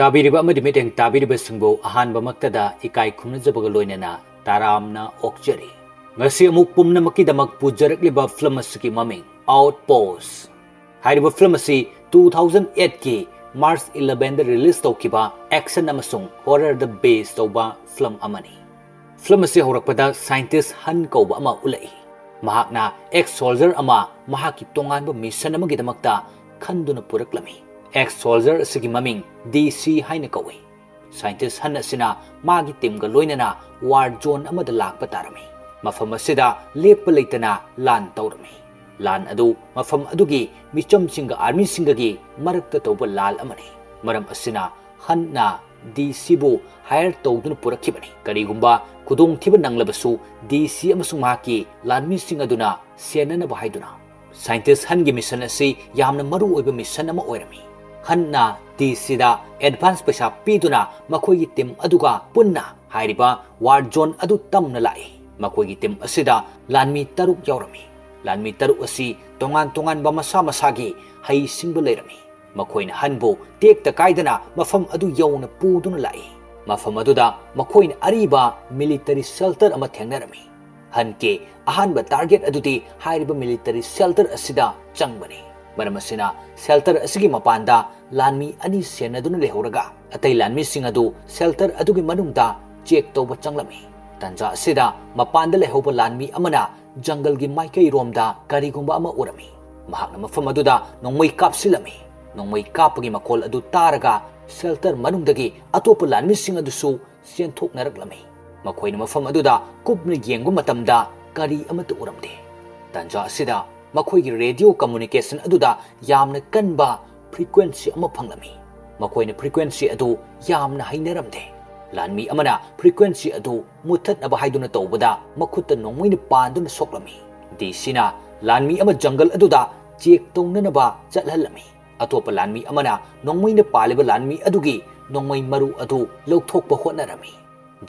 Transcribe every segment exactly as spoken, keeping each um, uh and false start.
ꯇꯥꯕꯤꯔꯤꯕ ꯑꯃꯗꯤ ꯃꯤꯠꯌꯦꯡ ꯇꯥꯕꯤꯔꯤꯕꯁꯤꯡꯕꯨ ꯑꯍꯥꯟꯕꯃꯛꯇꯗ ꯏꯀꯥꯏ ꯈꯨꯝꯅꯖꯕꯒ ꯂꯣꯏꯅꯅ ꯇꯔꯥꯝꯅ ꯑꯣꯛꯆꯔꯤ꯫ ꯉꯁꯤ ꯑꯃꯨꯛ ꯄꯨꯝꯅꯃꯛꯀꯤꯗꯃꯛ ꯄꯨꯖꯔꯛꯂꯤꯕ ꯐꯤꯂꯝ ꯑꯁꯤꯒꯤ ꯃꯃꯤꯡ Outpost꯫ ꯍꯥꯏꯔꯤꯕ ꯐꯤꯂꯝ ꯑꯁꯤ two thousand eight ꯀꯤ March eleven ꯗ release ꯇꯧꯈꯤꯕ action ꯑꯃꯁꯨꯡ horror ꯗ base ꯇꯧꯕ ꯐꯤꯂꯝ ꯑꯃꯅꯤ꯫ ꯐꯤꯂꯝ ꯑꯁꯤ ꯍꯧꯔꯛꯄꯗ scientist Han ꯀꯧꯕ ꯑꯃ ꯎꯠꯂꯛꯏ꯫ ꯃꯍꯥꯛꯅ ex soldier ꯑꯃ ꯃꯍꯥꯛꯀꯤ ꯇꯣꯉꯥꯟꯕ mission ꯑꯃꯒꯤꯗꯃꯛꯇ ꯈꯟꯗꯨꯅ ꯄꯨꯔꯛꯂꯝꯃꯤ꯫ Ex soldier ꯑꯁꯤꯒꯤ ꯃꯃꯤꯡ DC ꯍꯥꯏꯅ ꯀꯧꯏ꯫ Scientist Han ꯑꯁꯤꯅ ꯃꯥꯒꯤ team ꯒ ꯂꯣꯏꯅꯅ war zone ꯑꯃꯗ ꯂꯥꯛꯄ ꯇꯥꯔꯝꯃꯤ꯫ ꯃꯐꯝ ꯑꯁꯤꯗ ꯂꯦꯞꯄ ꯂꯩꯇꯅ ꯂꯥꯟ ꯇꯧꯔꯝꯃꯤ꯫ ꯂꯥꯟ ꯑꯗꯨ ꯃꯐꯝ ꯑꯗꯨꯒꯤ ꯃꯤꯆꯝꯁꯤꯡꯒ army ꯁꯤꯡꯒꯒꯤ ꯃꯔꯛꯇ ꯇꯧꯕ ꯂꯥꯜ ꯑꯃꯅꯤ꯫ ꯃꯔꯝ ꯑꯁꯤꯅ Han ꯅ DC ꯕꯨ hire ꯇꯧꯗꯨꯅ ꯄꯨꯔꯛꯈꯤꯕꯅꯤ꯫ ꯀꯔꯤꯒꯨꯝꯕ ꯈꯨꯗꯣꯡꯊꯤꯕ ꯅꯪꯂꯕꯁꯨ, DC ꯑꯃꯁꯨꯡ ꯃꯍꯥꯛꯀꯤ ꯂꯥꯟꯃꯤꯁꯤꯡ ꯑꯗꯨꯅ ꯁꯦꯟꯅꯅꯕ ꯍꯥꯏꯗꯨꯅ꯫ Scientist Han ꯒꯤ mission ꯑꯁꯤ ꯌꯥꯝꯅ ꯃꯔꯨ ꯑꯣꯏꯕ mission ꯑꯃ ꯑꯣꯏꯔꯝꯃꯤ꯫ Han ꯅ DC ꯗ advance ꯄꯩꯁꯥ ꯄꯤꯗꯨꯅ ꯃꯈꯣꯏꯒꯤ team ꯑꯗꯨꯒ ꯄꯨꯟꯅ ꯍꯥꯏꯔꯤꯕ war zone ꯑꯗꯨ ꯇꯝꯅ ꯂꯥꯛꯏ꯫ ꯃꯈꯣꯏꯒꯤ team ꯑꯁꯤꯗ ꯂꯥꯟꯃꯤ ꯇꯔꯨꯛ ꯌꯥꯎꯔꯝꯃꯤ꯫ ꯂꯥꯟꯃꯤ ꯇꯔꯨꯛ ꯑꯁꯤ ꯇꯣꯉꯥꯟ ꯇꯣꯉꯥꯟꯕ ꯃꯁꯥ ꯃꯁꯥꯒꯤ ꯍꯩꯁꯤꯡꯕ ꯂꯩꯔꯝꯃꯤ꯫ ꯃꯈꯣꯏꯅ Han ꯕꯨ ꯇꯦꯛꯇ ꯀꯥꯏꯗꯅ ꯃꯐꯝ ꯑꯗꯨ ꯌꯧꯅ ꯄꯨꯗꯨꯅ ꯂꯥꯛꯏ꯫ ꯃꯐꯝ ꯑꯗꯨꯗ ꯃꯈꯣꯏꯅ ꯑꯔꯤꯕ military shelter ꯑꯃ ꯊꯦꯡꯅꯔꯝꯃꯤ꯫ Han ꯀꯤ ꯑꯍꯥꯟꯕ target ꯑꯗꯨꯗꯤ ꯍꯥꯏꯔꯤꯕ military shelter ꯑꯁꯤꯗ ꯆꯪꯕꯅꯤ꯫ ꯃꯔꯝ ꯑꯁꯤꯅ shelter ꯑꯁꯤꯒꯤ ꯃꯄꯥꯟꯗ ꯂꯥꯟꯃꯤ ꯑꯅꯤ ꯁꯦꯟꯅꯗꯨꯅ ꯂꯩꯍꯧꯔꯒ, ꯑꯇꯩ ꯂꯥꯟꯃꯤꯁꯤꯡ ꯑꯗꯨ shelter ꯑꯗꯨꯒꯤ ꯃꯅꯨꯡꯗ check ꯇꯧꯕ ꯆꯪꯂꯝꯃꯤ꯫ ꯇꯥꯟꯖꯥ ꯑꯁꯤꯗ ꯃꯄꯥꯟꯗ ꯂꯩꯍꯧꯕ ꯂꯥꯟꯃꯤ ꯑꯃꯅ ꯖꯪꯒꯜꯒꯤ ꯃꯥꯏꯀꯩꯔꯣꯝꯗ ꯀꯔꯤꯒꯨꯝꯕ ꯑꯃ ꯎꯔꯝꯃꯤ꯫ ꯃꯍꯥꯛꯅ ꯃꯐꯝ ꯑꯗꯨꯗ ꯅꯣꯡꯃꯩ ꯀꯥꯞꯁꯤꯜꯂꯝꯃꯤ꯫ ꯅꯣꯡꯃꯩ ꯀꯥꯞꯄꯒꯤ ꯃꯈꯣꯜ ꯑꯗꯨ ꯇꯥꯔꯒ shelter ꯃꯅꯨꯡꯗꯒꯤ ꯑꯇꯣꯞꯄ ꯂꯥꯟꯃꯤꯁꯤꯡ ꯑꯗꯨꯁꯨ ꯆꯦꯟꯊꯣꯛꯅꯔꯛꯂꯝꯃꯤ꯫ ꯃꯈꯣꯏꯅ ꯃꯐꯝ ꯑꯗꯨꯗ ꯀꯨꯞꯅ ꯌꯦꯡꯕ ꯃꯇꯝꯗ ꯀꯔꯤ ꯑꯃꯠꯇ ꯎꯔꯝꯗꯦ꯫ ꯇꯥꯟꯖꯥ ꯑꯁꯤꯗ ꯃꯈꯣꯏꯒꯤ radio communication ꯑꯗꯨꯗ ꯌꯥꯝꯅ ꯀꯟꯕ frequency ꯑꯃ ꯐꯪꯂꯝꯃꯤ꯫ ꯃꯈꯣꯏꯅ frequency ꯑꯗꯨ ꯌꯥꯝꯅ ꯍꯩꯅꯔꯝꯗꯦ꯫ ꯂꯥꯟꯃꯤ ꯑꯃꯅ frequency ꯑꯗꯨ ꯃꯨꯠꯊꯠꯅꯕ ꯍꯥꯏꯗꯨꯅ ꯇꯧꯕꯗ ꯃꯈꯨꯠꯇ ꯅꯣꯡꯃꯩꯅ ꯄꯥꯟꯗꯨꯅ ꯁꯣꯛꯂꯝꯃꯤ꯫ DC ꯅ ꯂꯥꯟꯃꯤ ꯑꯃ ꯖꯪꯒꯜ ꯑꯗꯨꯗ check ꯇꯧꯅꯅꯕ ꯆꯠꯍꯜꯂꯝꯃꯤ꯫ ꯑꯇꯣꯞꯄ ꯂꯥꯟꯃꯤ ꯑꯃꯅ ꯅꯣꯡꯃꯩꯅ ꯄꯥꯜꯂꯤꯕ ꯂꯥꯟꯃꯤ ꯑꯗꯨꯒꯤ ꯅꯣꯡꯃꯩ ꯃꯔꯨ ꯑꯗꯨ ꯂꯧꯊꯣꯛꯄ ꯍꯣꯠꯅꯔꯝꯃꯤ꯫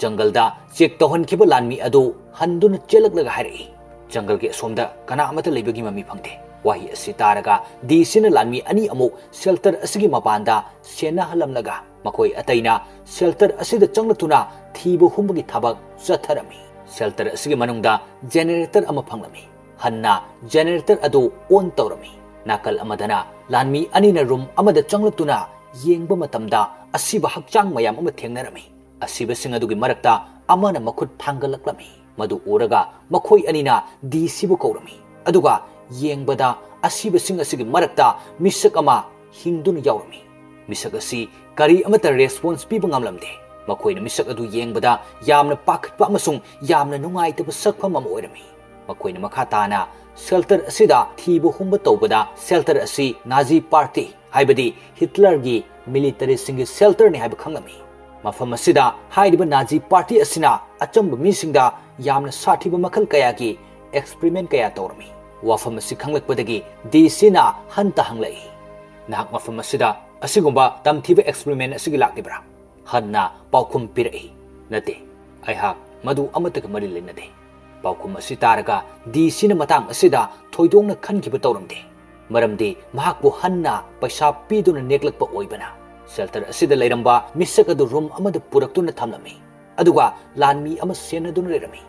ꯖꯪꯒꯜꯗ check ꯇꯧꯍꯟꯈꯤꯕ ꯂꯥꯟꯃꯤ ꯑꯗꯨ ꯍꯟꯗꯨꯅ ꯆꯦꯜꯂꯛꯂꯒ ꯍꯥꯏꯔꯛꯏ, "ꯖꯪꯒꯜꯒꯤ ꯑꯁꯣꯝꯗ ꯀꯅꯥ ꯑꯃꯠꯇ ꯂꯩꯕꯒꯤ ꯃꯃꯤ ꯐꯪꯗꯦ꯫ ꯋꯥꯍꯩ ꯑꯁꯤ ꯇꯥꯔꯒ ꯗꯤ ꯁꯤꯅ ꯂꯥꯟꯃꯤ ꯑꯅꯤ ꯑꯃꯨꯛ shelter ꯑꯁꯤꯒꯤ ꯃꯄꯥꯟꯗ ꯁꯦꯟꯅꯍꯜꯂꯝꯂꯒ ꯃꯈꯣꯏ ꯑꯇꯩꯅ shelter ꯑꯁꯤꯗ ꯆꯪꯂꯛꯇꯨꯅ ꯊꯤꯕ ꯍꯨꯝꯕꯒꯤ ꯊꯕꯛ ꯆꯠꯊꯔꯝꯃꯤ꯫ Shelter ꯑꯁꯤꯒꯤ ꯃꯅꯨꯡꯗ generator ꯑꯃ ꯐꯪꯂꯝꯃꯤ꯫ ꯍꯟꯅ generator ꯑꯗꯨ on ꯇꯧꯔꯝꯃꯤ꯫ ꯅꯥꯀꯜ ꯑꯃꯗꯅ ꯂꯥꯟꯃꯤ ꯑꯅꯤꯅ room ꯑꯃꯗ ꯆꯪꯂꯛꯇꯨꯅ ꯌꯦꯡꯕ ꯃꯇꯝꯗ ꯑꯁꯤꯕ ꯍꯛꯆꯥꯡ ꯃꯌꯥꯝ ꯑꯃ ꯊꯦꯡꯅꯔꯝꯃꯤ꯫ ꯑꯁꯤꯕꯁꯤꯡ ꯑꯗꯨꯒꯤ ꯃꯔꯛꯇ ꯑꯃꯅ ꯃꯈꯨꯠ ꯊꯥꯡꯒꯠꯂꯛꯂꯝꯃꯤ꯫ ꯃꯗꯨ ꯎꯔꯒ ꯃꯈꯣꯏ ꯑꯅꯤꯅ ꯗꯤ ꯁꯤꯕꯨ ꯀꯧꯔꯝꯃꯤ꯫ ꯑꯗꯨꯒ ꯌꯦꯡꯕꯗ ꯑꯁꯤꯕꯁꯤꯡ ꯑꯁꯤꯒꯤ ꯃꯔꯛꯇ ꯃꯤꯁꯛ ꯑꯃ ꯍꯤꯡꯗꯨꯅ ꯌꯥꯎꯔꯝꯃꯤ꯫ ꯃꯤꯁꯛ ꯑꯁꯤ ꯀꯔꯤ ꯑꯃꯠꯇ response ꯄꯤꯕ ꯉꯝꯂꯝꯗꯦ꯫ ꯃꯈꯣꯏꯅ ꯃꯤꯁꯛ ꯑꯗꯨ ꯌꯦꯡꯕꯗ ꯌꯥꯝꯅ ꯄꯥꯈꯠꯄ ꯑꯃꯁꯨꯡ ꯌꯥꯝꯅ ꯅꯨꯡꯉꯥꯏꯇꯕ ꯁꯛꯐꯝ ꯑꯃ ꯑꯣꯏꯔꯝꯃꯤ꯫ ꯃꯈꯣꯏꯅ ꯃꯈꯥ ꯇꯥꯅ shelter ꯑꯁꯤꯗ ꯊꯤꯕ ꯍꯨꯝꯕ ꯇꯧꯕꯗ shelter ꯑꯁꯤ Nazi party, ꯍꯥꯏꯕꯗꯤ ꯍꯤꯠꯂꯔꯒꯤ militaryꯁꯤꯡꯒꯤ shelterꯅꯤ ꯍꯥꯏꯕ ꯈꯪꯂꯝꯃꯤ꯫ ꯃꯐꯝ ꯑꯁꯤꯗ ꯍꯥꯏꯔꯤꯕ Nazi party ꯑꯁꯤꯅ ꯑꯆꯝꯕ ꯃꯤꯁꯤꯡꯗ ꯌꯥꯝꯅ ꯁꯥꯊꯤꯕ ꯃꯈꯜ ꯀꯌꯥꯒꯤ experiment ꯀꯌꯥ ꯇꯧꯔꯝꯃꯤ꯫ ꯋꯥꯐꯝ ꯑꯁꯤ ꯈꯪꯂꯛꯄꯗꯒꯤ ꯗꯤ ꯁꯤꯅ ꯍꯟꯇ ꯍꯪꯂꯛꯏ, "ꯅꯍꯥꯛ ꯃꯐꯝ ꯑꯁꯤꯗ ꯑꯁꯤꯒꯨꯝꯕ ꯇꯝꯊꯤꯕ experiment ꯑꯁꯤꯒꯤ ꯂꯥꯛꯂꯤꯕ꯭ꯔꯥ?" ꯍꯟꯅ ꯄꯥꯎꯈꯨꯝ ꯄꯤꯔꯛꯏ, "ꯅꯠꯇꯦ, ꯑꯩꯍꯥꯛ ꯃꯗꯨ ꯑꯃꯠꯇꯒ ꯃꯔꯤ ꯂꯩꯅꯗꯦ"꯫ ꯄꯥꯎꯈꯨꯝ ꯑꯁꯤ ꯇꯥꯔꯒ ꯗꯤ ꯁꯤꯅ ꯃꯇꯥꯡ ꯑꯁꯤꯗ ꯊꯣꯏꯗꯣꯛꯅ ꯈꯟꯈꯤꯕ ꯇꯧꯔꯝꯗꯦ, ꯃꯔꯝꯗꯤ ꯃꯍꯥꯛꯄꯨ ꯍꯟꯅ ꯄꯩꯁꯥ ꯄꯤꯗꯨꯅ ꯅꯦꯛꯂꯛꯄ ꯑꯣꯏꯕꯅ꯫ Shelter ꯑꯁꯤꯗ ꯂꯩꯔꯝꯕ ꯃꯤꯁꯛ ꯑꯗꯨ room ꯑꯃꯗ ꯄꯨꯔꯛꯇꯨꯅ ꯊꯝꯂꯝꯃꯤ, ꯑꯗꯨꯒ ꯂꯥꯟꯃꯤ ꯑꯃ ꯁꯦꯟꯅꯗꯨꯅ ꯂꯩꯔꯝꯃꯤ꯫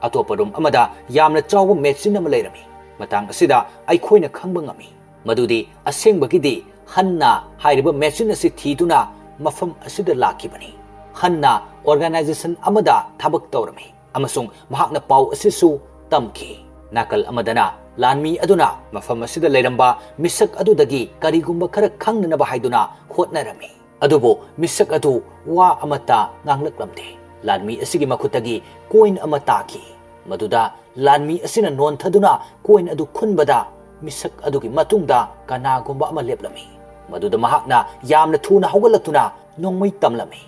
ꯑꯇꯣꯞꯄ room ꯑꯃꯗ ꯌꯥꯝꯅ ꯆꯥꯎꯕ machine ꯑꯃ ꯂꯩꯔꯝꯃꯤ꯫ ꯃꯇꯥꯡ ꯑꯁꯤꯗ ꯑꯩꯈꯣꯏꯅ ꯈꯪꯕ ꯉꯝꯃꯤ ꯃꯗꯨꯗꯤ ꯑꯁꯦꯡꯕꯒꯤꯗꯤ ꯍꯟꯅ ꯍꯥꯏꯔꯤꯕ machine ꯑꯁꯤ ꯊꯤꯗꯨꯅ ꯃꯐꯝ ꯑꯁꯤꯗ ꯂꯥꯛꯈꯤꯕꯅꯤ꯫ ꯍꯟꯅ organization ꯑꯃꯗ ꯊꯕꯛ ꯇꯧꯔꯝꯃꯤ ꯑꯃꯁꯨꯡ ꯃꯍꯥꯛꯅ ꯄꯥꯎ ꯑꯁꯤꯁꯨ ꯇꯝꯈꯤ꯫ ꯅꯥꯀꯜ ꯑꯃꯗꯅ ꯂꯥꯟꯃꯤ ꯑꯗꯨꯅ ꯃꯐꯝ ꯑꯁꯤꯗ ꯂꯩꯔꯝꯕ ꯃꯤꯁꯛ ꯑꯗꯨꯗꯒꯤ ꯀꯔꯤꯒꯨꯝꯕ ꯈꯔ ꯈꯪꯅꯅꯕ ꯍꯥꯏꯗꯨꯅ ꯍꯣꯠꯅꯔꯝꯃꯤ꯫ ꯑꯗꯨꯕꯨ ꯃꯤꯁꯛ ꯑꯗꯨ ꯋꯥ ꯑꯃꯠꯇ ꯉꯥꯡꯂꯛꯂꯝꯗꯦ꯫ ꯂꯥꯟꯃꯤ ꯑꯁꯤꯒꯤ ꯃꯈꯨꯠꯇꯒꯤ coin ꯑꯃ ꯇꯥꯈꯤ꯫ ꯃꯗꯨꯗ ꯂꯥꯟꯃꯤ ꯑꯁꯤꯅ ꯅꯣꯟꯊꯗꯨꯅ coin ꯑꯗꯨ ꯈꯨꯟꯕꯗ ꯃꯤꯁꯛ ꯑꯗꯨꯒꯤ ꯃꯇꯨꯡꯗ ꯀꯅꯥꯒꯨꯝꯕ ꯑꯃ ꯂꯦꯞꯂꯝꯃꯤ꯫ ꯃꯗꯨꯗ ꯃꯍꯥꯛꯅ ꯌꯥꯝꯅ ꯊꯨꯅ ꯍꯧꯒꯠꯂꯛꯇꯨꯅ ꯅꯣꯡꯃꯩ ꯇꯝꯂꯝꯃꯤ꯫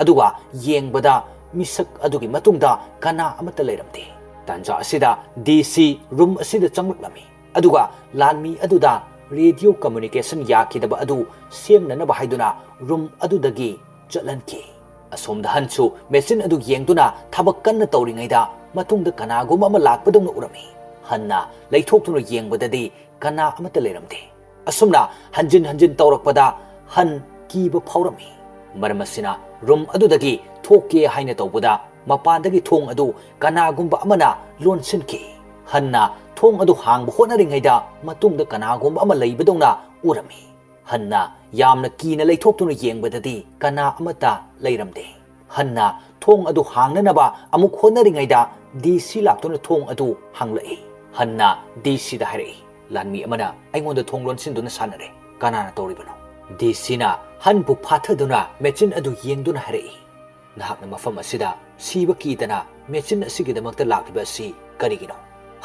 ꯑꯗꯨꯒ ꯌꯦꯡꯕꯗ ꯃꯤꯁꯛ ꯑꯗꯨꯒꯤ ꯃꯇꯨꯡꯗ ꯀꯅꯥ ꯑꯃꯠꯇ ꯂꯩꯔꯝꯗꯦ꯫ ꯇꯥꯟꯖꯥ ꯑꯁꯤꯗ ꯗꯤ ꯁꯤ room ꯑꯁꯤꯗ ꯆꯪꯂꯛꯂꯝꯃꯤ꯫ ꯑꯗꯨꯒ ꯂꯥꯟꯃꯤ ꯑꯗꯨꯗ radio communication ꯌꯥꯈꯤꯗꯕ ꯑꯗꯨ ꯁꯦꯝꯅꯅꯕ ꯍꯥꯏꯗꯨꯅ room ꯑꯗꯨꯗꯒꯤ ꯆꯠꯍꯟꯈꯤ꯫ ꯑꯁꯣꯝꯗ ꯍꯟꯁꯨ machine ꯑꯗꯨ ꯌꯦꯡꯗꯨꯅ ꯊꯕꯛ ꯀꯟꯅ ꯇꯧꯔꯤꯉꯩꯗ ꯃꯇꯨꯡꯗ ꯀꯅꯥꯒꯨꯝꯕ ꯑꯃ ꯂꯥꯛꯄꯗꯧꯅ ꯎꯔꯝꯃꯤ꯫ ꯍꯟꯅ ꯂꯩꯊꯣꯛꯇꯨꯅ ꯌꯦꯡꯕꯗꯗꯤ ꯀꯅꯥ ꯑꯃꯠꯇ ꯂꯩꯔꯝꯗꯦ꯫ ꯑꯁꯨꯝꯅ ꯍꯟꯖꯤꯟ ꯍꯟꯖꯤꯟ ꯇꯧꯔꯛꯄꯗ ꯍꯟ ꯀꯤꯕ ꯐꯥꯎꯔꯝꯃꯤ꯫ ꯃꯔꯝ ꯑꯁꯤꯅ ꯔꯨꯝ ꯑꯗꯨꯗꯒꯤ ꯊꯣꯛꯀꯦ ꯍꯥꯏꯅ ꯇꯧꯕꯗ ꯃꯄꯥꯟꯗꯒꯤ ꯊꯣꯡ ꯑꯗꯨ ꯀꯅꯥꯒꯨꯝꯕ ꯑꯃꯅ ꯂꯣꯟꯁꯤꯟꯈꯤ꯫ ꯍꯟꯅ ꯊꯣꯡ ꯑꯗꯨ ꯍꯥꯡꯕ ꯍꯣꯠꯅꯔꯤꯉꯩꯗ ꯃꯇꯨꯡꯗ ꯀꯅꯥꯒꯨꯝꯕ ꯑꯃ ꯂꯩꯕꯗꯧꯅ ꯎꯔꯝꯃꯤ꯫ ꯍꯟꯅ ꯌꯥꯝꯅ ꯀꯤꯅ ꯂꯩꯊꯣꯛꯇꯨꯅ ꯌꯦꯡꯕꯗꯗꯤ ꯀꯅꯥ ꯑꯃꯠꯇ ꯂꯩꯔꯝꯗꯦ꯫ ꯍꯟꯅ ꯊꯣꯡ ꯑꯗꯨ ꯍꯥꯡꯅꯅꯕ ꯑꯃꯨꯛ ꯍꯣꯠꯅꯔꯤꯉꯩꯗ ꯗꯤ ꯁꯤ ꯂꯥꯛꯇꯨꯅ ꯊꯣꯡ ꯑꯗꯨ ꯍꯥꯡꯂꯛꯏ꯫ ꯍꯟꯅ ꯗꯤ ꯁꯤꯗ ꯍꯥꯏꯔꯛꯏ, "ꯂꯥꯟꯃꯤ ꯑꯃꯅ ꯑꯩꯉꯣꯟꯗ ꯊꯣꯡ ꯂꯣꯟꯁꯤꯟꯗꯨꯅ ꯁꯥꯟꯅꯔꯦ꯫ ꯀꯅꯥꯅ ꯇꯧꯔꯤꯕꯅꯣ?" ꯗꯤ ꯁꯤꯅ ꯍꯟꯕꯨ ꯐꯥꯊꯗꯨꯅ ꯃꯦꯆꯤꯟ ꯑꯗꯨ ꯌꯦꯡꯗꯨꯅ ꯍꯥꯏꯔꯛꯏ, "ꯅꯍꯥꯛꯅ ꯃꯐꯝ ꯑꯁꯤꯗ ꯁꯤꯕ ꯀꯤꯗꯅ ꯃꯦꯆꯤꯟ ꯑꯁꯤꯒꯤꯗꯃꯛꯇ ꯂꯥꯛꯂꯤꯕ ꯑꯁꯤ ꯀꯔꯤꯒꯤꯅꯣ?"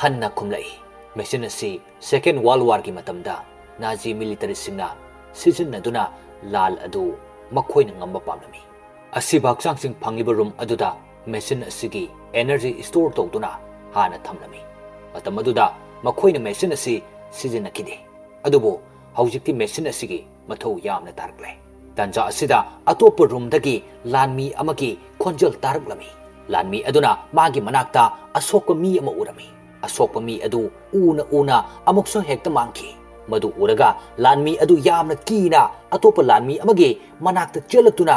ꯍꯟꯅ ꯈꯨꯝꯂꯛꯏ, "ꯃꯦꯆꯤꯟ ꯑꯁꯤ ꯁꯦꯀꯦꯟ ꯋꯥꯔꯜ ꯋꯥꯔꯒꯤ ꯃꯇꯝꯗ ꯅꯥꯖꯤ ꯃꯤꯂꯤꯇꯔꯤꯁꯤꯡꯅ ꯁꯤꯖꯤꯟꯅꯗꯨꯅ ꯂꯥꯜ ꯑꯗꯨ ꯃꯈꯣꯏꯅ ꯉꯝꯕ ꯄꯥꯝꯂꯝꯃꯤ꯫ ꯑꯁꯤꯕ ꯍꯛꯆꯥꯡꯁꯤꯡ ꯐꯪꯂꯤꯕ ꯔꯨꯝ ꯑꯗꯨꯗ ꯃꯦꯆꯤꯟ ꯑꯁꯤꯒꯤ ꯑꯦꯅꯔꯖꯤ ꯁ꯭ꯇꯣꯔ ꯇꯧꯗꯨꯅ ꯍꯥꯟꯅ ꯊꯝꯂꯝꯃꯤ꯫ ꯃꯇꯝ ꯑꯗꯨꯗ ꯃꯈꯣꯏꯅ ꯃꯦꯆꯤꯟ ꯑꯁꯤ ꯁꯤꯖꯤꯟꯅꯈꯤꯗꯦ꯫ ꯑꯗꯨꯕꯨ ꯍꯧꯖꯤꯛꯇꯤ ꯃꯦꯆꯤꯟ ꯑꯁꯤꯒꯤ ꯃꯊꯧ ꯌꯥꯝꯅ ꯇꯥꯔꯛꯂꯦ꯫" ꯇꯥꯟꯖꯥ ꯑꯁꯤꯗ ꯑꯇꯣꯞꯄ ꯔꯨꯝꯗꯒꯤ ꯂꯥꯟꯃꯤ ꯑꯃꯒꯤ ꯈꯣꯟꯖꯦꯜ ꯇꯥꯔꯛꯂꯝꯃꯤ꯫ ꯂꯥꯟꯃꯤ ꯑꯗꯨꯅ ꯃꯥꯒꯤ ꯃꯅꯥꯛꯇ ꯑꯁꯣꯛꯄ ꯃꯤ ꯑꯃ ꯎꯔꯝꯃꯤ꯫ ꯑꯁꯣꯛꯄ ꯃꯤ ꯑꯗꯨ ꯎꯅ ꯎꯅ ꯑꯃꯨꯛꯁꯨ ꯍꯦꯛꯇ ꯃꯥꯡꯈꯤ꯫ ꯃꯗꯨ ꯎꯔꯒ ꯂꯥꯟꯃꯤ ꯑꯗꯨ ꯌꯥꯝꯅ ꯀꯤꯅ ꯑꯇꯣꯞꯄ ꯂꯥꯟꯃꯤ ꯑꯃꯒꯤ ꯃꯅꯥꯛꯇ ꯆꯦꯜꯂꯛꯇꯨꯅ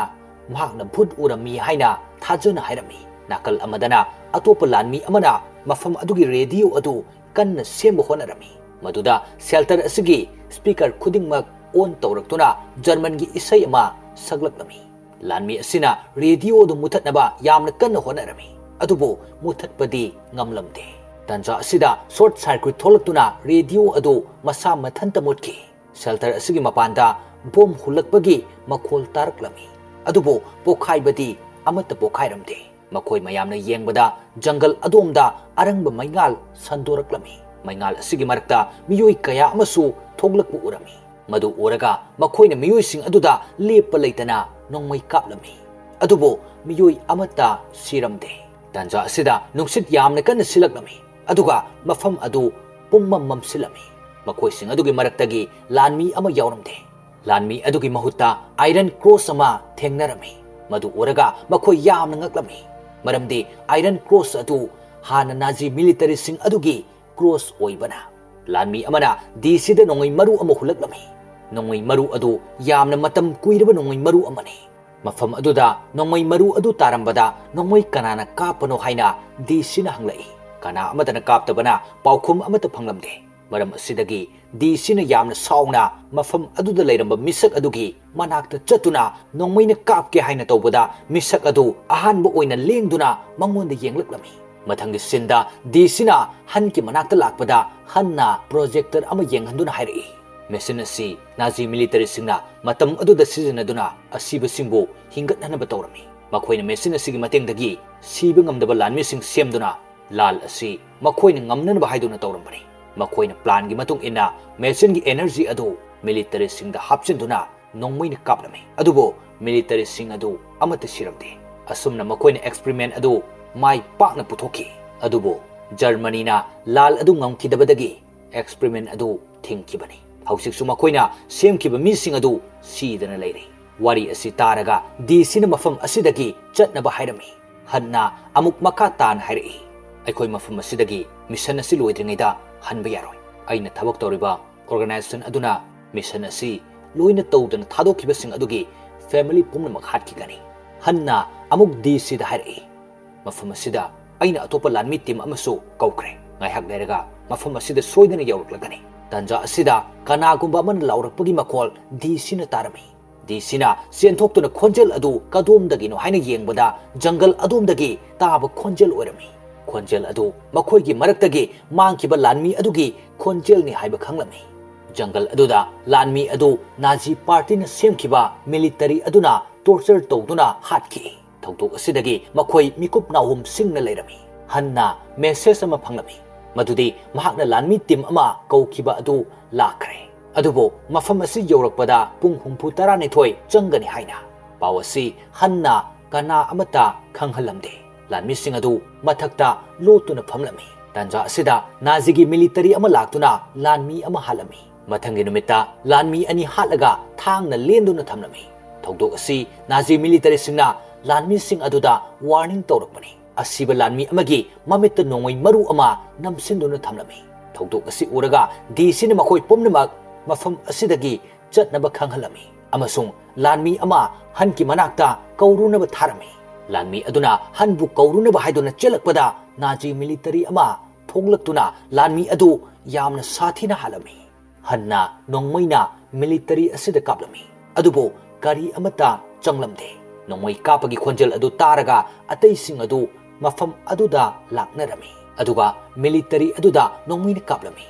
ꯃꯍꯥꯛꯅ ꯚꯨꯠ ꯎꯔꯝꯃꯤ ꯍꯥꯏꯅ ꯊꯥꯖꯅ ꯍꯥꯏꯔꯝꯃꯤ꯫ ꯅꯥꯀꯜ ꯑꯃꯗꯅ ꯑꯇꯣꯞꯄ ꯂꯥꯟꯃꯤ ꯑꯃꯅ ꯃꯐꯝ ꯑꯗꯨꯒꯤ ꯔꯦꯗꯤꯑꯣ ꯑꯗꯨ ꯀꯟꯅ ꯁꯦꯝꯕ ꯍꯣꯠꯅꯔꯝꯃꯤ꯫ ꯃꯗꯨꯗ ꯁꯦꯜꯇꯔ ꯑꯁꯤꯒꯤ ꯁ꯭ꯄꯤꯀꯔ ꯈꯨꯗꯤꯡꯃꯛ ꯑꯣꯟ ꯇꯧꯔꯛꯇꯨꯅ ꯖꯔꯃꯟꯒꯤ ꯏꯁꯩ ꯑꯃ ꯁꯛꯂꯛꯂꯝꯃꯤ꯫ ꯂꯥꯟꯃꯤ ꯑꯁꯤꯅ ꯔꯦꯗꯤꯑꯣ ꯑꯗꯨ ꯃꯨꯊꯠꯅꯕ ꯌꯥꯝꯅ ꯀꯟꯅ ꯍꯣꯠꯅꯔꯝꯃꯤ, ꯑꯗꯨꯕꯨ ꯃꯨꯊꯠꯄꯗꯤ ꯉꯝꯂꯝꯗꯦ꯫ ꯇꯥꯟꯖꯥ ꯑꯁꯤꯗ ꯁꯣꯔꯠ ꯁꯥꯔꯀ꯭ꯌꯨꯠ ꯊꯣꯛꯂꯛꯇꯨꯅ ꯔꯦꯗꯤꯑꯣ ꯑꯗꯨ ꯃꯁꯥ ꯃꯊꯟꯇ ꯃꯨꯠꯈꯤ꯫ ꯁꯦꯜꯇꯔ ꯑꯁꯤꯒꯤ ꯃꯄꯥꯟꯗ ꯕꯣꯝ ꯍꯨꯜꯂꯛꯄꯒꯤ ꯃꯈꯣꯜ ꯇꯥꯔꯛꯂꯝꯃꯤ, ꯑꯗꯨꯕꯨ ꯄꯣꯈꯥꯏꯕꯗꯤ ꯑꯃꯠꯇ ꯄꯣꯈꯥꯏꯔꯝꯗꯦ꯫ ꯃꯈꯣꯏ ꯃꯌꯥꯝꯅ ꯌꯦꯡꯕꯗ ꯖꯪꯒꯜ ꯑꯗꯣꯝꯗ ꯑꯔꯪꯕ ꯃꯩꯉꯥꯜ ꯁꯟꯗꯣꯔꯛꯂꯝꯃꯤ꯫ ꯃꯩꯉꯥꯜ ꯑꯁꯤꯒꯤ ꯃꯔꯛꯇ ꯃꯤꯑꯣꯏ ꯀꯌꯥ ꯑꯃꯁꯨ ꯊꯣꯛꯂꯛꯄ ꯎꯔꯝꯃꯤ꯫ ꯃꯗꯨ ꯎꯔꯒ ꯃꯈꯣꯏꯅ ꯃꯤꯑꯣꯏꯁꯤꯡ ꯑꯗꯨꯗ ꯂꯦꯞꯄ ꯂꯩꯇꯅ ꯅꯣꯡꯃꯩ ꯀꯥꯞꯂꯝꯃꯤ꯫ ꯑꯗꯨꯕꯨ ꯃꯤꯑꯣꯏ ꯑꯃꯠꯇ ꯁꯤꯔꯝꯗꯦ꯫ ꯇꯥꯟꯖꯥ ꯑꯁꯤꯗ ꯅꯨꯡꯁꯤꯠ ꯌꯥꯝꯅ ꯀꯟꯅ ꯁꯤꯜꯂꯛꯂꯝꯃꯤ, ꯑꯗꯨꯒ ꯃꯐꯝ ꯑꯗꯨ ꯄꯨꯝꯃꯝ ꯃꯝꯁꯤꯜꯂꯝꯃꯤ꯫ ꯃꯈꯣꯏꯁꯤꯡ ꯑꯗꯨꯒꯤ ꯃꯔꯛꯇꯒꯤ ꯂꯥꯟꯃꯤ ꯑꯃ ꯌꯥꯎꯔꯝꯗꯦ꯫ ꯂꯥꯟꯃꯤ ꯑꯗꯨꯒꯤ ꯃꯍꯨꯠꯇ ꯑꯥꯏꯔꯟ ꯀ꯭ꯔꯣꯁ ꯑꯃ ꯊꯦꯡꯅꯔꯝꯃꯤ꯫ ꯃꯗꯨ ꯎꯔꯒ ꯃꯈꯣꯏ ꯌꯥꯝꯅ ꯉꯛꯂꯝꯃꯤ, ꯃꯔꯝꯗꯤ ꯑꯥꯏꯔꯟ ꯀ꯭ꯔꯣꯁ ꯑꯗꯨ ꯍꯥꯟꯅ ꯅꯥꯖꯤ ꯃꯤꯂꯤꯇꯔꯤꯁꯤꯡ ꯑꯗꯨꯒꯤ ꯀ꯭ꯔꯣꯁ ꯑꯣꯏꯕꯅ꯫ ꯂꯥꯟꯃꯤ ꯑꯃꯅ ꯗꯤ ꯁꯤꯗ ꯅꯣꯡꯃꯩ ꯃꯔꯨ ꯑꯃ ꯍꯨꯜꯂꯛꯂꯝꯃꯤ꯫ ꯅꯣꯡꯃꯩ ꯃꯔꯨ ꯑꯗꯨ ꯌꯥꯝꯅ ꯃꯇꯝ ꯀꯨꯏꯔꯕ ꯅꯣꯡꯃꯩ ꯃꯔꯨ ꯑꯃꯅꯤ꯫ ꯃꯐꯝ ꯑꯗꯨꯗ ꯅꯣꯡꯃꯩ ꯃꯔꯨ ꯑꯗꯨ ꯇꯥꯔꯝꯕꯗ ꯅꯣꯡꯃꯩ ꯀꯅꯥꯅ ꯀꯥꯞꯄꯅꯣ ꯍꯥꯏꯅ ꯗꯤ ꯁꯤꯅ ꯍꯪꯂꯛꯏ꯫ ꯀꯅꯥ ꯑꯃꯠꯇꯅ ꯀꯥꯞꯇꯕꯅ ꯄꯥꯎꯈꯨꯝ ꯑꯃꯠꯇ ꯐꯪꯂꯝꯗꯦ꯫ ꯃꯔꯝ ꯑꯁꯤꯗꯒꯤ ꯗꯤ ꯁꯤꯅ ꯌꯥꯝꯅ ꯁꯥꯎꯅ ꯃꯐꯝ ꯑꯗꯨꯗ ꯂꯩꯔꯝꯕ ꯃꯤꯁꯛ ꯑꯗꯨꯒꯤ ꯃꯅꯥꯛꯇ ꯆꯠꯇꯨꯅ ꯅꯣꯡꯃꯩꯅ ꯀꯥꯞꯀꯦ ꯍꯥꯏꯅ ꯇꯧꯕꯗ ꯃꯤꯁꯛ ꯑꯗꯨ ꯑꯍꯥꯟꯕ ꯑꯣꯏꯅ ꯂꯦꯡꯗꯨꯅ ꯃꯉꯣꯟꯗ ꯌꯦꯡꯂꯛꯂꯝꯃꯤ꯫ ꯃꯊꯪꯒꯤ ꯁꯤꯟꯗ ꯗꯤ ꯁꯤꯅ ꯍꯟꯒꯤ ꯃꯅꯥꯛꯇ ꯂꯥꯛꯄꯗ ꯍꯟꯅ ꯄ꯭ꯔꯣꯖꯦꯛꯇꯔ ꯑꯃ ꯌꯦꯡꯍꯟꯗꯨꯅ ꯍꯥꯏꯔꯛꯏ, ꯃꯦꯁꯤꯟ ꯑꯁꯤ ꯅꯥꯖꯤ ꯃꯤꯂꯤꯇꯔꯤꯁꯤꯡꯅ ꯃꯇꯝ ꯑꯗꯨꯗ ꯁꯤꯖꯤꯟꯅꯗꯨꯅ ꯑꯁꯤꯕꯁꯤꯡꯕꯨ ꯍꯤꯡꯒꯠꯍꯟꯅꯕ ꯇꯧꯔꯝꯃꯤ꯫ ꯃꯈꯣꯏꯅ ꯃꯦꯁꯤꯟ ꯑꯁꯤꯒꯤ ꯃꯇꯦꯡꯗꯒꯤ ꯁꯤꯕ ꯉꯝꯗꯕ ꯂꯥꯟꯃꯤꯁꯤꯡ ꯁꯦꯝꯗꯨꯅ ꯂꯥꯜ ꯑꯁꯤ ꯃꯈꯣꯏꯅ ꯉꯝꯅꯅꯕ ꯍꯥꯏꯗꯨꯅ ꯇꯧꯔꯝꯕꯅꯤ꯫ ꯃꯈꯣꯏꯅ ꯄ꯭ꯂꯥꯟꯒꯤ ꯃꯇꯨꯡ ꯏꯟꯅ ꯃꯦꯁꯤꯟꯒꯤ ꯑꯦꯅꯔꯖꯤ ꯑꯗꯨ ꯃꯤꯂꯤꯇꯔꯤꯁꯤꯡꯗ ꯍꯥꯞꯆꯤꯟꯗꯨꯅ ꯅꯣꯡꯃꯩꯅ ꯀꯥꯞꯂꯝꯃꯤ꯫ ꯑꯗꯨꯕꯨ ꯃꯤꯂꯤꯇꯔꯤꯁꯤꯡ ꯑꯗꯨ ꯑꯃꯠꯇ ꯁꯤꯔꯝꯗꯦ꯫ ꯑꯁꯨꯝꯅ ꯃꯈꯣꯏꯅ ꯑꯦꯛꯁꯄꯔꯤꯃꯦꯟ ꯑꯗꯨ ꯃꯥꯏ ꯄꯥꯛꯅ ꯄꯨꯊꯣꯛꯈꯤ꯫ ꯑꯗꯨꯕꯨ ꯖꯔꯃꯅꯤꯅ ꯂꯥꯜ ꯑꯗꯨ ꯉꯝꯈꯤꯗꯕꯗꯒꯤ ꯑꯦꯛꯁꯄꯔꯤꯃꯦꯟ ꯑꯗꯨ ꯊꯤꯡꯈꯤꯕꯅꯤ꯫ ꯍꯧꯖꯤꯛꯁꯨ ꯃꯈꯣꯏꯅ ꯁꯦꯝꯈꯤꯕ ꯃꯤꯁꯤꯡ ꯑꯗꯨ ꯁꯤꯗꯅ ꯂꯩꯔꯤ꯫ ꯋꯥꯔꯤ ꯑꯁꯤ ꯇꯥꯔꯒ ꯗꯤ ꯁꯤꯅ ꯃꯐꯝ ꯑꯁꯤꯗꯒꯤ ꯆꯠꯅꯕ ꯍꯥꯏꯔꯝꯃꯤ꯫ ꯍꯟꯅ ꯑꯃꯨꯛ ꯃꯈꯥ ꯇꯥꯅ ꯍꯥꯏꯔꯛꯏ, ꯑꯩꯈꯣꯏ ꯃꯐꯝ ꯑꯁꯤꯗꯒꯤ ꯃꯤꯁꯟ ꯑꯁꯤ ꯂꯣꯏꯗ꯭ꯔꯤꯉꯩꯗ ꯍꯟꯕ ꯌꯥꯔꯣꯏ꯫ ꯑꯩꯅ ꯊꯕꯛ ꯇꯧꯔꯤꯕ ꯑꯣꯔꯒꯅꯥꯏꯖꯦꯁꯟ ꯑꯗꯨꯅ ꯃꯤꯁꯟ ꯑꯁꯤ ꯂꯣꯏꯅ ꯇꯧꯗꯅ ꯊꯥꯗꯣꯛꯈꯤꯕꯁꯤꯡ ꯑꯗꯨꯒꯤ ꯐꯦꯃꯤꯂꯤ ꯄꯨꯝꯅꯃꯛ ꯍꯥꯠꯈꯤꯒꯅꯤ꯫ ꯍꯟꯅ ꯑꯃꯨꯛ ꯗꯤ ꯁꯤꯗ ꯍꯥꯏꯔꯛꯏ, ꯃꯐꯝ ꯑꯁꯤꯗ ꯑꯩꯅ ꯑꯇꯣꯞꯄ ꯂꯥꯟꯃꯤ ꯇꯤꯝ ꯑꯃꯁꯨ ꯀꯧꯈ꯭ꯔꯦ꯫ ꯉꯥꯏꯍꯥꯛ ꯂꯩꯔꯒ ꯃꯐꯝ ꯑꯁꯤꯗ ꯁꯣꯏꯗꯅ ꯌꯧꯔꯛꯂꯒꯅꯤ꯫ ꯇꯥꯟꯖꯥ ꯑꯁꯤꯗ ꯀꯅꯥꯒꯨꯝꯕ ꯑꯃꯅ ꯂꯥꯎꯔꯛꯄꯒꯤ ꯃꯈꯣꯜ ꯗꯤ ꯁꯤꯅ ꯇꯥꯔꯝꯃꯤ꯫ ꯗꯤ ꯁꯤꯅ ꯆꯦꯟꯊꯣꯛꯇꯨꯅ ꯈꯣꯟꯖꯦꯜ ꯑꯗꯨ ꯀꯗꯣꯝꯗꯒꯤꯅꯣ ꯍꯥꯏꯅ ꯌꯦꯡꯕꯗ ꯖꯪꯒꯜ ꯑꯗꯣꯝꯗꯒꯤ ꯇꯥꯕ ꯈꯣꯟꯖꯦꯜ ꯑꯣꯏꯔꯝꯃꯤ꯫ ꯈꯣꯟꯖꯦꯜ ꯑꯗꯨ ꯃꯈꯣꯏꯒꯤ ꯃꯔꯛꯇꯒꯤ ꯃꯥꯡꯈꯤꯕ ꯂꯥꯟꯃꯤ ꯑꯗꯨꯒꯤ ꯈꯣꯟꯖꯦꯜꯅꯤ ꯍꯥꯏꯕ ꯈꯪꯂꯝꯃꯤ꯫ ꯖꯪꯒꯜ ꯑꯗꯨꯗ ꯂꯥꯟꯃꯤ ꯑꯗꯨ ꯅꯥꯖꯤ ꯄꯥꯔꯇꯤꯅ ꯁꯦꯝꯈꯤꯕ ꯃꯤꯂꯤꯇꯔꯤ ꯑꯗꯨꯅ ꯇꯣꯔꯆꯔ ꯇꯧꯗꯨꯅ ꯍꯥꯠꯈꯤ꯫ ꯊꯧꯗꯣꯛ ꯑꯁꯤꯗꯒꯤ ꯃꯈꯣꯏ ꯃꯤꯀꯨꯞ ꯅꯥꯍꯨꯝ ꯁꯤꯡꯅ ꯂꯩꯔꯝꯃꯤ꯫ ꯍꯟꯅ ꯃꯦꯁꯦꯖ ꯑꯃ ꯐꯪꯂꯝꯃꯤ, ꯃꯗꯨꯗꯤ ꯃꯍꯥꯛꯅ ꯂꯥꯟꯃꯤ ꯇꯤꯝ ꯑꯃ ꯀꯧꯈꯤꯕ ꯑꯗꯨ ꯂꯥꯛꯈ꯭ꯔꯦ, ꯑꯗꯨꯕꯨ ꯃꯐꯝ ꯑꯁꯤ ꯌꯧꯔꯛꯄꯗ ꯄꯨꯡ ꯍꯨꯝꯐꯨ ꯇꯔꯥꯅꯤꯊꯣꯏ ꯆꯪꯒꯅꯤ ꯍꯥꯏꯅ꯫ ꯄꯥꯎ ꯑꯁꯤ ꯍꯟꯅ ꯀꯅꯥ ꯑꯃꯠꯇ ꯈꯪꯍꯜꯂꯝꯗꯦ꯫ ꯂꯥꯟꯃꯤꯁꯤꯡ ꯑꯗꯨ ꯃꯊꯛꯇ ꯂꯣꯠꯇꯨꯅ ꯐꯝꯂꯝꯃꯤ꯫ ꯇꯥꯟꯖꯥ ꯑꯁꯤꯗ ꯅꯥꯖꯤꯒꯤ ꯃꯤꯂꯤꯇꯔꯤ ꯑꯃ ꯂꯥꯛꯇꯨꯅ ꯂꯥꯟꯃꯤ ꯑꯃ ꯍꯥꯠꯂꯝꯃꯤ꯫ ꯃꯊꯪꯒꯤ ꯅꯨꯃꯤꯠꯇ ꯂꯥꯟꯃꯤ ꯑꯅꯤ ꯍꯥꯠꯂꯒ ꯊꯥꯡꯅ ꯂꯦꯟꯗꯨꯅ ꯊꯝꯂꯝꯃꯤ꯫ ꯊꯧꯗꯣꯛ ꯑꯁꯤ ꯅꯥꯖꯤ ꯃꯤꯂꯤꯇꯔꯤꯁꯤꯡꯅ ꯂꯥꯟꯃꯤꯁꯤꯡ ꯑꯗꯨꯗ ꯋꯥꯔꯅꯤꯡ ꯇꯧꯔꯛꯄꯅꯤ꯫ ꯑꯁꯤꯕ ꯂꯥꯟꯃꯤ ꯑꯃꯒꯤ ꯃꯃꯤꯠꯇ ꯅꯣꯡꯃꯩ ꯃꯔꯨ ꯑꯃ ꯅꯝꯁꯤꯟꯗꯨꯅ ꯊꯝꯂꯝꯃꯤ꯫ ꯊꯧꯗꯣꯛ ꯑꯁꯤ ꯎꯔꯒ ꯗꯤ ꯁꯤꯅ ꯃꯈꯣꯏ ꯄꯨꯝꯅꯃꯛ ꯃꯐꯝ ꯑꯁꯤꯗꯒꯤ ꯆꯠꯅꯕ ꯈꯪꯍꯜꯂꯝꯃꯤ ꯑꯃꯁꯨꯡ ꯂꯥꯟꯃꯤ ꯑꯃ ꯍꯟꯒꯤ ꯃꯅꯥꯛꯇ ꯀꯧꯔꯨꯅꯕ ꯊꯥꯔꯝꯃꯤ꯫ ꯂꯥꯟꯃꯤ ꯑꯗꯨꯅ ꯍꯟꯕꯨ ꯀꯧꯔꯨꯅꯕ ꯍꯥꯏꯗꯨꯅ ꯆꯦꯜꯂꯛꯄꯗ ꯅꯥꯖꯤ ꯃꯤꯂꯤꯇꯔꯤ ꯑꯃ ꯊꯣꯛꯂꯛꯇꯨꯅ ꯂꯥꯟꯃꯤ ꯑꯗꯨ ꯌꯥꯝꯅ ꯁꯥꯊꯤꯅ ꯍꯥꯠꯂꯝꯃꯤ꯫ ꯍꯟꯅ ꯅꯣꯡꯃꯩꯅ ꯃꯤꯂꯤꯇꯔꯤ ꯑꯁꯤꯗ ꯀꯥꯞꯂꯝꯃꯤ, ꯑꯗꯨꯕꯨ ꯀꯔꯤ ꯑꯃꯠꯇ ꯆꯪꯂꯝꯗꯦ꯫ ꯅꯣꯡꯃꯩ ꯀꯥꯞꯄꯒꯤ ꯈꯣꯟꯖꯦꯜ ꯑꯗꯨ ꯇꯥꯔꯒ ꯑꯇꯩꯁꯤꯡ ꯑꯗꯨ ꯃꯐꯝ ꯑꯗꯨꯗ ꯂꯥꯛꯅꯔꯝꯃꯤ, ꯑꯗꯨꯒ ꯃꯤꯂꯤꯇꯔꯤ ꯑꯗꯨꯗ ꯅꯣꯡꯃꯩꯅ ꯀꯥꯞꯂꯝꯃꯤ꯫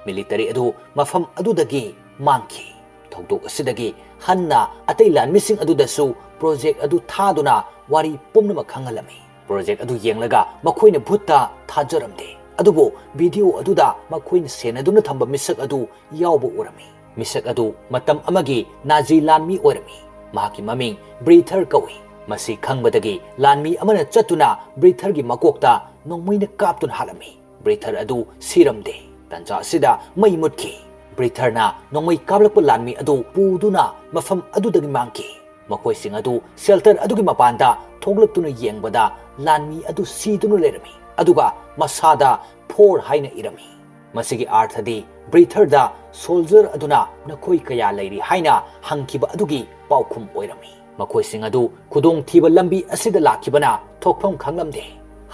ꯃꯤꯂꯤꯇꯔꯤ ꯑꯗꯨ ꯃꯐꯝ ꯑꯗꯨꯗꯒꯤ ꯃꯥꯡꯈꯤ꯫ ꯊꯧꯗꯣꯛ ꯑꯁꯤꯗꯒꯤ ꯍꯟꯅ ꯑꯇꯩ ꯂꯥꯟꯃꯤꯁꯤꯡ ꯑꯗꯨꯗꯁꯨ ꯄ꯭ꯔꯣꯖꯦꯛ ꯑꯗꯨ ꯊꯥꯗꯨꯅ ꯋꯥꯔꯤ ꯄꯨꯝꯅꯃꯛ ꯈꯪꯍꯜꯂꯝꯃꯤ꯫ ꯄ꯭ꯔꯣꯖꯦꯛ ꯑꯗꯨ ꯌꯦꯡꯂꯒ ꯃꯈꯣꯏꯅ ꯚꯨꯠꯇ ꯊꯥꯖꯔꯝꯗꯦ, ꯑꯗꯨꯕꯨ ꯚꯤꯗꯤꯑꯣ ꯑꯗꯨꯗ ꯃꯈꯣꯏꯅ ꯁꯦꯟꯅꯗꯨꯅ ꯊꯝꯕ ꯃꯤꯁꯛ ꯑꯗꯨ ꯌꯥꯎꯕ ꯎꯔꯝꯃꯤ꯫ ꯃꯤꯁꯛ ꯑꯗꯨ ꯃꯇꯝ ꯑꯃꯒꯤ ꯅꯥꯖꯤ ꯂꯥꯟꯃꯤ ꯑꯣꯏꯔꯝꯃꯤ꯫ ꯃꯍꯥꯛꯀꯤ ꯃꯃꯤꯡ ꯕ꯭ꯔꯤꯊꯔ ꯀꯧꯏ꯫ ꯃꯁꯤ ꯈꯪꯕꯗꯒꯤ ꯂꯥꯟꯃꯤ ꯑꯃꯅ ꯆꯠꯇꯨꯅ ꯕ꯭ꯔꯤꯊꯔꯒꯤ ꯃꯀꯣꯛꯇ ꯅꯣꯡꯃꯩꯅ ꯀꯥꯞꯇꯨꯅ ꯍꯥꯠꯂꯝꯃꯤ꯫ ꯕ꯭ꯔꯤꯊꯔ ꯑꯗꯨ ꯁꯤꯔꯝꯗꯦ꯫ ꯇꯟꯖꯥ ꯑꯁꯤꯗ ꯃꯩ ꯃꯨꯠꯈꯤ꯫ ꯕ꯭ꯔꯤꯊꯔꯅ ꯅꯣꯡꯃꯩ ꯀꯥꯞꯂꯛꯄ ꯂꯥꯟꯃꯤ ꯑꯗꯨ ꯄꯨꯗꯨꯅ ꯃꯐꯝ ꯑꯗꯨꯗꯒꯤ ꯃꯥꯡꯈꯤ꯫ ꯃꯈꯣꯏꯁꯤꯡ ꯑꯗꯨ ꯁꯦꯜꯇꯔ ꯑꯗꯨꯒꯤ ꯃꯄꯥꯟꯗ ꯊꯣꯛꯂꯛꯇꯨꯅ ꯌꯦꯡꯕꯗ ꯂꯥꯟꯃꯤ ꯑꯗꯨ ꯁꯤꯗꯨꯅ ꯂꯩꯔꯝꯃꯤ, ꯑꯗꯨꯒ ꯃꯁꯥꯗ ꯐꯣꯔ ꯍꯥꯏꯅ ꯏꯔꯝꯃꯤ꯫ ꯃꯁꯤꯒꯤ ꯑꯥꯔꯊꯗꯤ ꯕ꯭ꯔꯤꯊꯔꯗ ꯁꯣꯜꯖꯔ ꯑꯗꯨꯅ "ꯅꯈꯣꯏ ꯀꯌꯥ ꯂꯩꯔꯤ?" ꯍꯥꯏꯅ ꯍꯪꯈꯤꯕ ꯑꯗꯨꯒꯤ ꯄꯥꯎꯈꯨꯝ ꯑꯣꯏꯔꯝꯃꯤ꯫ ꯃꯈꯣꯏꯁꯤꯡ ꯑꯗꯨ ꯈꯨꯗꯣꯡꯊꯤꯕ ꯂꯝꯕꯤ ꯑꯁꯤꯗ ꯂꯥꯛꯈꯤꯕꯅ ꯊꯣꯛꯐꯝ ꯈꯪꯂꯝꯗꯦ꯫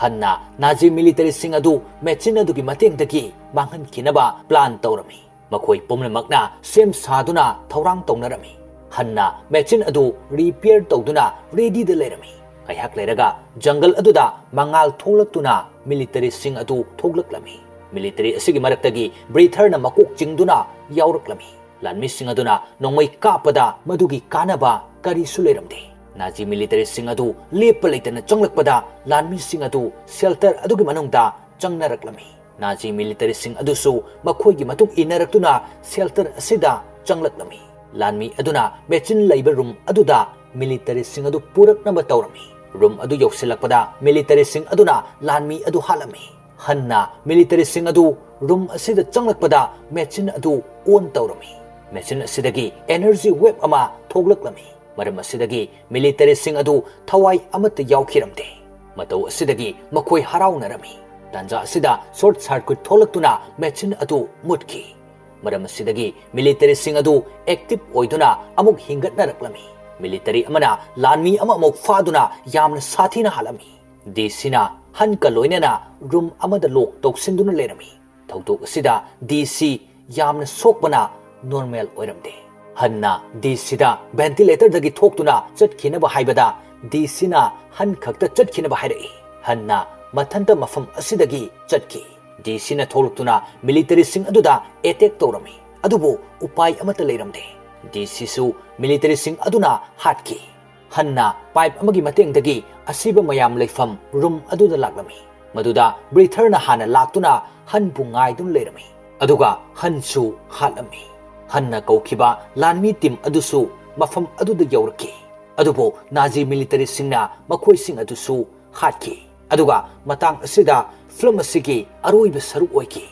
ꯍꯟꯅ ꯅꯥꯖꯤ ꯃꯤꯂꯤꯇꯔꯤꯁꯤꯡ ꯑꯗꯨ ꯃꯦꯆꯤꯟ ꯑꯗꯨꯒꯤ ꯃꯇꯦꯡꯗꯒꯤ ꯃꯥꯡꯍꯟꯈꯤꯅꯕ ꯄ꯭ꯂꯥꯟ ꯇꯧꯔꯝꯃꯤ꯫ ꯃꯈꯣꯏ ꯄꯨꯝꯅꯃꯛꯅ ꯁꯦꯝ ꯁꯥꯗꯨꯅ ꯊꯧꯔꯥꯡ ꯇꯧꯅꯔꯝꯃꯤ꯫ ꯍꯟꯅ ꯃꯦꯆꯤꯟ ꯑꯗꯨ ꯔꯤꯄꯤꯌꯔ ꯇꯧꯗꯨꯅ ꯔꯦꯗꯤꯗ ꯂꯩꯔꯝꯃꯤ꯫ ꯉꯥꯏꯍꯥꯛ ꯂꯩꯔꯒ ꯖꯪꯒꯜ ꯑꯗꯨꯗ ꯃꯉꯥꯜ ꯊꯣꯛꯂꯛꯇꯨꯅ ꯃꯤꯂꯤꯇꯔꯤꯁꯤꯡ ꯑꯗꯨ ꯊꯣꯛꯂꯛꯂꯝꯃꯤ꯫ ꯃꯤꯂꯤꯇꯔꯤ ꯑꯁꯤꯒꯤ ꯃꯔꯛꯇꯒꯤ ꯕ꯭ꯔꯤꯊꯔꯅ ꯃꯀꯣꯛ ꯆꯤꯡꯗꯨꯅ ꯌꯥꯎꯔꯛꯂꯝꯃꯤ꯫ ꯂꯥꯟꯃꯤꯁꯤꯡ ꯑꯗꯨꯅ ꯅꯣꯡꯃꯩ ꯀꯥꯞꯄꯗ ꯃꯗꯨꯒꯤ ꯀꯥꯟꯅꯕ ꯀꯔꯤꯁꯨ ꯂꯩꯔꯝꯗꯦ꯫ ꯅꯥꯖꯤ ꯃꯤꯂꯤꯇꯔꯤꯁꯤꯡ ꯑꯗꯨ ꯂꯦꯞꯄ ꯂꯩꯇꯅ ꯆꯪꯂꯛꯄꯗ ꯂꯥꯟꯃꯤꯁꯤꯡ ꯑꯗꯨ ꯁꯦꯜꯇꯔ ꯑꯗꯨꯒꯤ ꯃꯅꯨꯡꯗ ꯆꯪꯅꯔꯛꯂꯝꯃꯤ꯫ ꯅꯥꯖꯤ ꯃꯤꯂꯤꯇꯔꯤꯁꯤꯡ ꯑꯗꯨꯁꯨ ꯃꯈꯣꯏꯒꯤ ꯃꯇꯨꯡ ꯏꯟꯅꯔꯛꯇꯨꯅ ꯁꯦꯜꯇꯔ ꯑꯁꯤꯗ ꯆꯪꯂꯛꯂꯝꯃꯤ꯫ ꯂꯥꯟꯃꯤ ꯑꯗꯨꯅ ꯃꯦꯆꯤꯟ ꯂꯩꯕ ꯔꯨꯝ ꯑꯗꯨꯗ ꯃꯤꯂꯤꯇꯔꯤꯁꯤꯡ ꯑꯗꯨ ꯄꯨꯔꯛꯅꯕ ꯇꯧꯔꯝꯃꯤ꯫ ꯔꯨꯝ ꯑꯗꯨ ꯌꯧꯁꯤꯜꯂꯛꯄꯗ ꯃꯤꯂꯤꯇꯔꯤꯁꯤꯡ ꯑꯗꯨꯅ ꯂꯥꯟꯃꯤ ꯑꯗꯨ ꯍꯥꯠꯂꯝꯃꯤ꯫ ꯍꯟꯅ ꯃꯤꯂꯤꯇꯔꯤꯁꯤꯡ ꯑꯗꯨ ꯔꯨꯝ ꯑꯁꯤꯗ ꯆꯪꯂꯛꯄꯗ ꯃꯦꯆꯤꯟ ꯑꯗꯨ ꯑꯣꯟ ꯇꯧꯔꯝꯃꯤ꯫ ꯃꯦꯆꯤꯟ ꯑꯁꯤꯗꯒꯤ ꯑꯦꯅꯔꯖꯤ ꯋꯦꯕ ꯑꯃ ꯊꯣꯛꯂꯛꯂꯝꯃꯤ꯫ ꯃꯔꯝ ꯑꯁꯤꯗꯒꯤ ꯃꯤꯂꯤꯇꯔꯤꯁꯤꯡ ꯑꯗꯨ ꯊꯋꯥꯏ ꯑꯃꯠꯇ ꯌꯥꯎꯈꯤꯔꯝꯗꯦ꯫ ꯃꯇꯧ ꯑꯁꯤꯗꯒꯤ ꯃꯈꯣꯏ ꯍꯔꯥꯎꯅꯔꯝꯃꯤ꯫ ꯇꯥꯟꯖꯥ ꯑꯁꯤꯗ ꯁꯣꯔꯠ ꯁꯥꯔꯀ꯭ꯌꯨꯠ ꯊꯣꯛꯂꯛꯇꯨꯅ ꯃꯦꯆꯤꯟ ꯑꯗꯨ ꯃꯨꯠꯈꯤ꯫ ꯃꯔꯝ ꯑꯁꯤꯗꯒꯤ ꯃꯤꯂꯤꯇꯔꯤꯁꯤꯡ ꯑꯗꯨ ꯑꯦꯛꯇꯤꯚ ꯑꯣꯏꯗꯨꯅ ꯑꯃꯨꯛ ꯍꯤꯡꯒꯠꯅꯔꯛꯂꯝꯃꯤ꯫ ꯃꯤꯂꯤꯇꯔꯤ ꯑꯃꯅ ꯂꯥꯟꯃꯤ ꯑꯃ ꯑꯃꯨꯛ ꯐꯥꯗꯨꯅ ꯌꯥꯝꯅ ꯁꯥꯊꯤꯅ ꯍꯥꯠꯂꯝꯃꯤ꯫ ꯗꯤ ꯁꯤꯅ ꯍꯟꯀ ꯂꯣꯏꯅꯅ ꯔꯨꯝ ꯑꯃꯗ ꯂꯣꯛ ꯇꯧꯁꯤꯟꯗꯨꯅ ꯂꯩꯔꯝꯃꯤ꯫ ꯊꯧꯗꯣꯛ ꯑꯁꯤꯗ ꯗꯤ ꯁꯤ ꯌꯥꯝꯅ ꯁꯣꯛꯄꯅ ꯅꯣꯔꯃꯦꯜ ꯑꯣꯏꯔꯝꯗꯦ꯫ ꯍꯟꯅ ꯗꯤ ꯁꯤꯗ ꯚꯦꯟꯇꯤꯂꯦꯇꯔꯗꯒꯤ ꯊꯣꯛꯇꯨꯅ ꯆꯠꯈꯤꯅꯕ ꯍꯥꯏꯕꯗ ꯗꯤ ꯁꯤꯅ ꯍꯟ ꯈꯛꯇ ꯆꯠꯈꯤꯅꯕ ꯍꯥꯏꯔꯛꯏ꯫ ꯍꯟꯅ ꯃꯊꯟꯇ ꯃꯐꯝ ꯑꯁꯤꯗꯒꯤ ꯆꯠꯈꯤ꯫ ꯗꯤ ꯁꯤꯅ ꯊꯣꯛꯂꯛꯇꯨꯅ ꯃꯤꯂꯤꯇꯔꯤꯁꯤꯡ ꯑꯗꯨꯗ ꯑꯦꯇꯦꯛ ꯇꯧꯔꯝꯃꯤ, ꯑꯗꯨꯕꯨ ꯎꯄꯥꯏ ꯑꯃꯠꯇ ꯂꯩꯔꯝꯗꯦ꯫ ꯗꯤ ꯁꯤꯁꯨ ꯃꯤꯂꯤꯇꯔꯤꯁꯤꯡ ꯑꯗꯨꯅ ꯍꯥꯠꯈꯤ꯫ ꯍꯟꯅ ꯄꯥꯏꯞ ꯑꯃꯒꯤ ꯃꯇꯦꯡꯗꯒꯤ ꯑꯁꯤꯕ ꯃꯌꯥꯝ ꯂꯩꯐꯝ ꯔꯨꯝ ꯑꯗꯨꯗ ꯂꯥꯛꯂꯝꯃꯤ꯫ ꯃꯗꯨꯗ ꯕ꯭ꯔꯤꯊꯔꯅ ꯍꯥꯟꯅ ꯂꯥꯛꯇꯨꯅ ꯍꯟꯕꯨ ꯉꯥꯏꯗꯨꯅ ꯂꯩꯔꯝꯃꯤ, ꯑꯗꯨꯒ ꯍꯟꯁꯨ ꯍꯥꯠꯂꯝꯃꯤ꯫ ꯍꯟꯅ ꯀꯧꯈꯤꯕ ꯂꯥꯟꯃꯤ ꯇꯤꯝ ꯑꯗꯨꯁꯨ ꯃꯐꯝ ꯑꯗꯨꯗ ꯌꯧꯔꯛꯈꯤ, ꯑꯗꯨꯕꯨ ꯅꯥꯖꯤ ꯃꯤꯂꯤꯇꯔꯤꯁꯤꯡꯅ ꯃꯈꯣꯏꯁꯤꯡ ꯑꯗꯨꯁꯨ ꯍꯥꯠꯈꯤ꯫ ꯑꯗꯨꯒ ꯃꯇꯥꯡ ꯑꯁꯤꯗ ꯐꯤꯂꯝ ꯑꯁꯤꯒꯤ ꯑꯔꯣꯏꯕ ꯁꯔꯨꯛ ꯑꯣꯏꯈꯤ꯫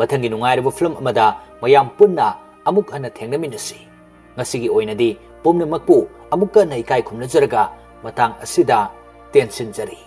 ꯃꯊꯪꯒꯤ ꯅꯨꯡꯉꯥꯏꯔꯕ ꯐꯤꯂꯝ ꯑꯃꯗ ꯃꯌꯥꯝ ꯄꯨꯟꯅ ꯑꯃꯨꯛ ꯍꯟꯅ ꯊꯦꯡꯅꯃꯤꯟꯅꯁꯤ꯫ ꯉꯁꯤꯒꯤ ꯑꯣꯏꯅꯗꯤ ꯄꯨꯝꯅꯃꯛꯄꯨ ꯑꯃꯨꯛꯀ ꯍꯟꯅ ꯏꯀꯥꯏ ꯈꯨꯝꯅꯖꯔꯒ ꯃꯇꯥꯡ ꯑꯁꯤꯗ ꯇꯦꯟꯁꯤꯟꯖꯔꯤ꯫